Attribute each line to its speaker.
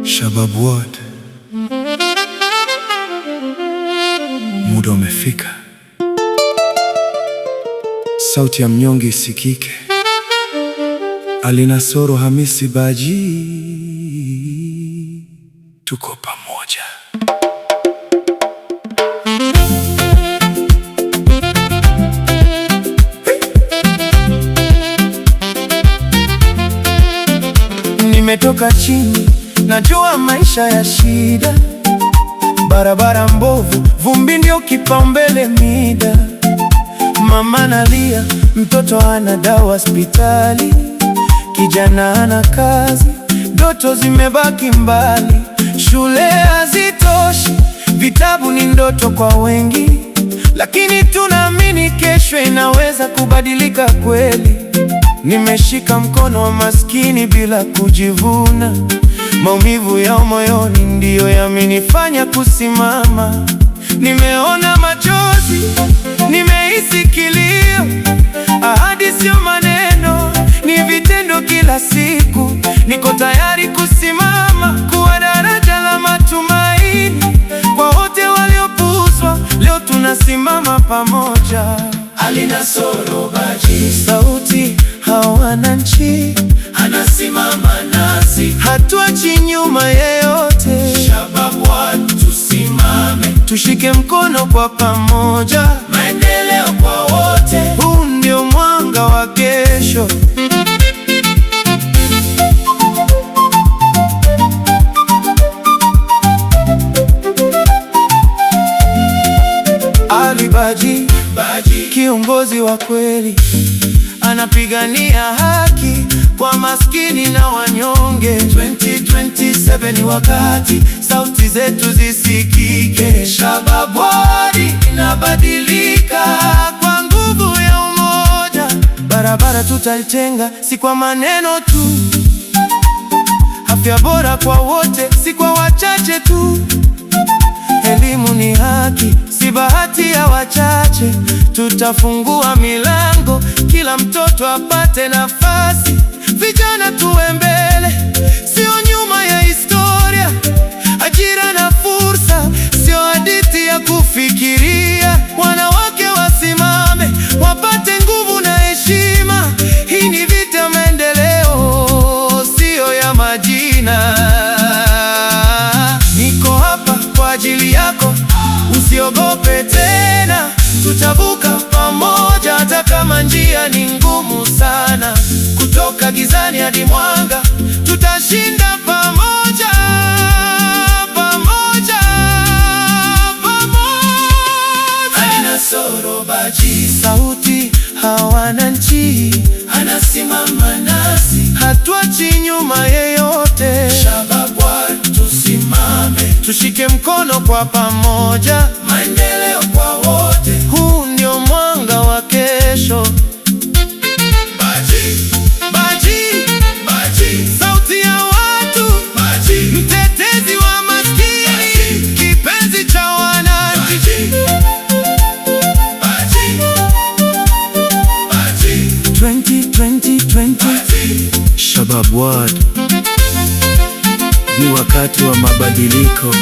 Speaker 1: Shabab Ward, muda umefika, sauti ya mnyonge isikike. Ali Nassoro Hamisi Baji, tuko pamoja. Nimetoka chini, najua maisha ya shida, barabara mbovu, vumbi ndio kipaumbele mida. Mama analia, mtoto ana dawa hospitali, kijana ana kazi, ndoto zimebaki mbali. Shule hazitoshi, vitabu ni ndoto kwa wengi, lakini tunaamini kesho inaweza kubadilika kweli. Nimeshika mkono wa maskini bila kujivuna. Maumivu yao moyoni ndiyo yamenifanya kusimama. Nimeona machozi, nimehisi kilio. Ahadi sio maneno, ni vitendo kila siku. Niko tayari kusimama kuwa daraja la matumaini kwa wote waliopuuzwa. Leo tunasimama pamoja.
Speaker 2: Ali Nassoro Baji,
Speaker 1: Sauti hawananchi,
Speaker 2: anasimama nasi.
Speaker 1: Hatuachi nyuma yeyote.
Speaker 2: Shabab Ward, tusimame,
Speaker 1: Tushike mkono kwa pamoja,
Speaker 2: maendeleo kwa wote.
Speaker 1: Huu ndio mwanga wa kesho. Ali Baji,
Speaker 2: Baji,
Speaker 1: kiongozi wa kweli, anapigania haki kwa maskini na wanyonge. 2027 ni wakati sauti zetu zisikike. Shabab Ward inabadilika kwa nguvu ya umoja. Barabara tutaitenga, si kwa maneno tu. Afya bora kwa wote, si kwa wachache tu. Elimu ni haki, si bahati ya wachache. Tutafungua milango, kila mtoto apate nafasi. Vijana tuwe mbele, sio nyuma ya historia. Ajira na fursa, sio hadithi ya kufikiria. Wanawake wasimame, wapate nguvu na heshima. Hii ni vita ya maendeleo, sio ya majina. Niko hapa kwa ajili yako, usiogope tena. Tutavuka pamoja, hata kama njia ni ngumu sana. Kutoka gizani hadi mwanga, tutashinda pamoja, pamoja, pamoja.
Speaker 2: Ali Nassoro Baji,
Speaker 1: Sauti hawananchi,
Speaker 2: anasimama nasi.
Speaker 1: Hatuachi nyuma yeyote.
Speaker 2: Shabab Ward, tusimame,
Speaker 1: Tushike mkono kwa pamoja,
Speaker 2: maendeleo kwa wote.
Speaker 1: Huu ndio mwanga wa kesho.
Speaker 2: Baji,
Speaker 1: Baji,
Speaker 2: Baji,
Speaker 1: sauti ya watu,
Speaker 2: Baji,
Speaker 1: mtetezi wa maskini, kipenzi cha wananchi.
Speaker 2: Baji, Baji, Baji,
Speaker 1: 2020
Speaker 2: Baji.
Speaker 3: Shabab Ward, ni wakati wa mabadiliko.